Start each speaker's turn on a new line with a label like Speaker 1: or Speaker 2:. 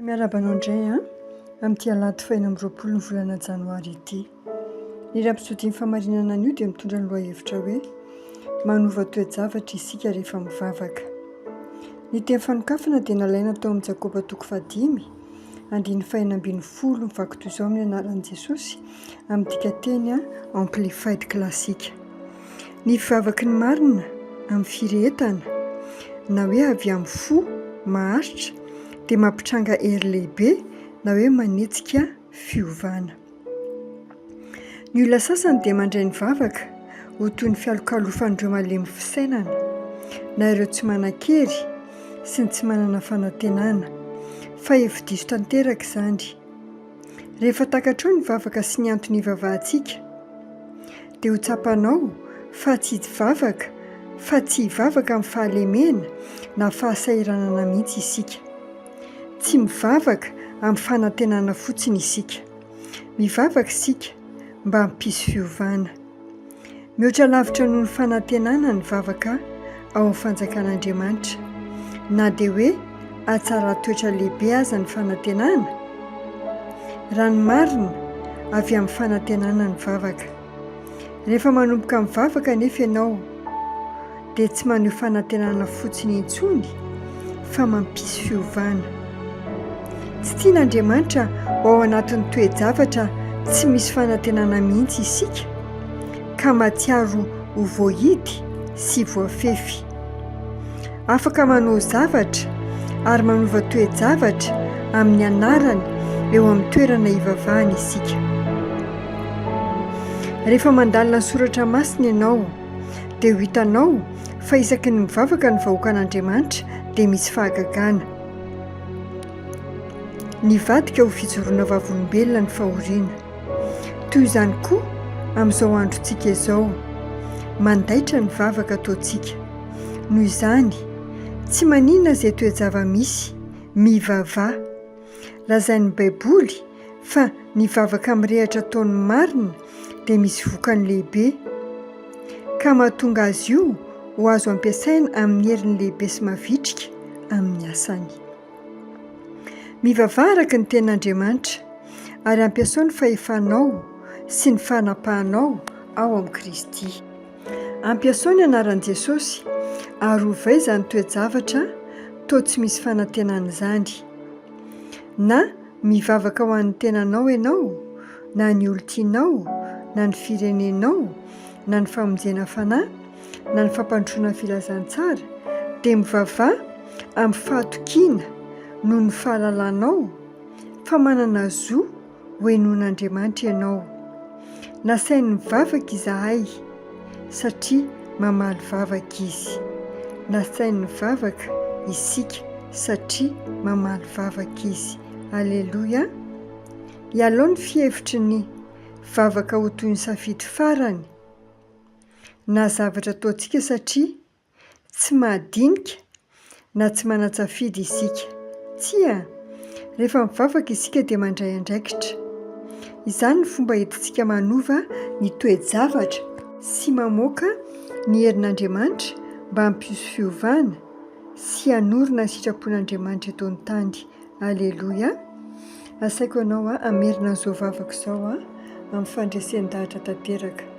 Speaker 1: Miarahaba anao indray an, amin'ity alahady faha 26 ny volana janoary ity. Ny Rapsodin'ny Fahamarinana anio dia mitondra ny lohahevitra hoe Manova toe-javatra isika rehefa mivavaka. Ny teny fanokafana dia nalaina tao amin'i Jakoba toko fahadimy, andininy fahenina ambinifolo mivaky toy izao amin'ny anaran'i Jesosy, amin'ny dikanteny Amplified Classic. Ny fivavaky ny marina amin'ny firehetana, na hoe avy amin'ny fo maharitra, dia mampitranga hery lehibe na hoe manetsika fiovana. Ny olona sasany dia mandray ny vavaka ho toy ny fialokalofan'ireo malemy fisainana, na ireo tsy manan-kery sy ny tsy manana fanantenana. Fa hevi-diso tanteraka izany. Rehefa takatrao ny vavaka sy ny antony ivavahantsika, dia ho tsapanao fa tsy hivavaka fa tsy hivavaka amin'ny fahalemena na fahasahiranana mihitsy isika. Tsy mivavaka amin'ny fanantenana fotsiny isika. Mivavaka isika mba hampisy fiovana. Mihoatra lavitra noho ny fanantenana ny vavaka ao amin'ny fanjakan'Andriamanitra, na dia hoe hatsaran-toetra lehibe aza ny fanantenana. Raha ny marina, avy amin'ny fanantenana ny vavaka. Rehefa manomboka mivavaka anefa ianao, dia tsy maneho fanantenana fotsiny intsony fa mampisy fiovana. Tsy tian'Andriamanitra ho ao anatin'ny toe-javatra tsy misy fanantenana mihitsy isika, ka mahatsiaro ho voahidy sy voafefy. Afaka manao zavatra ary manova toe-javatra amin'ny anarany eo amin'ny toerana ivavahana isika. Rehefa mandalina ny soratra masina ianao, dia ho hitanao fa isaky ny mivavaka ny vahoakan'Andriamanitra dia misy fahagagana. Nivadika ho fijoroana vavolombelona ny fahoriana. Toy izany koa amin'izao androntsika izao. Mandaitra ny vavaka ataontsika. Noho izany, tsy maninona izay toe-java-misy, mivavaha. Lazain'ny Baiboly fa ny vavaka mirehatra ataon'ny marina dia misy vokany lehibe, ka mahatonga azy io ho azo ampiasaina amin'ny heriny lehibe sy mavitrika amin'ny asany. Mivavaha araka ny Tenin'Andriamanitra, ary ampiasao ny fahefanao sy ny fanapahanao ao amin'i Kristy. Ampiasao ny anaran'i Jesosy, ary ovay izany toe-javatra toa tsy misy fanantenana izany. Na mivavaka ho an'ny tenanao ianao, na ny olon-tianao, na ny firenenao, na ny famonjena fanahy, na ny fampandrosoana ny filazantsara, dia mivavaha amin'ny fahatokiana noho ny fahalalanao fa manana zo ho henoin'Andriamanitra ianao. Nasainy nivavaka izahay satria mamaly vavaka Izy. Nasainy nivavaka isika satria mamaly vavaka Izy. Aleloia! Ialao ny fihevitry ny vavaka ho toy ny safidy farany na zavatra ataontsika satria Tsy mahadinika na tsy manan-tsafidy isika. Tsia! Rehefa mivavaka isika dia mandray andraikitra. Izany no fomba entintsika manova ny toe-javatra sy mamoaka ny herin'Andriamanitra mba hampisy fiovana sy hanorina ny sitrapon'Andriamanitra eto an-tany. Aleloia! Asaiko anao hamerina an'izao vavaka izao amin'ny fandresen-dahatra tanteraka.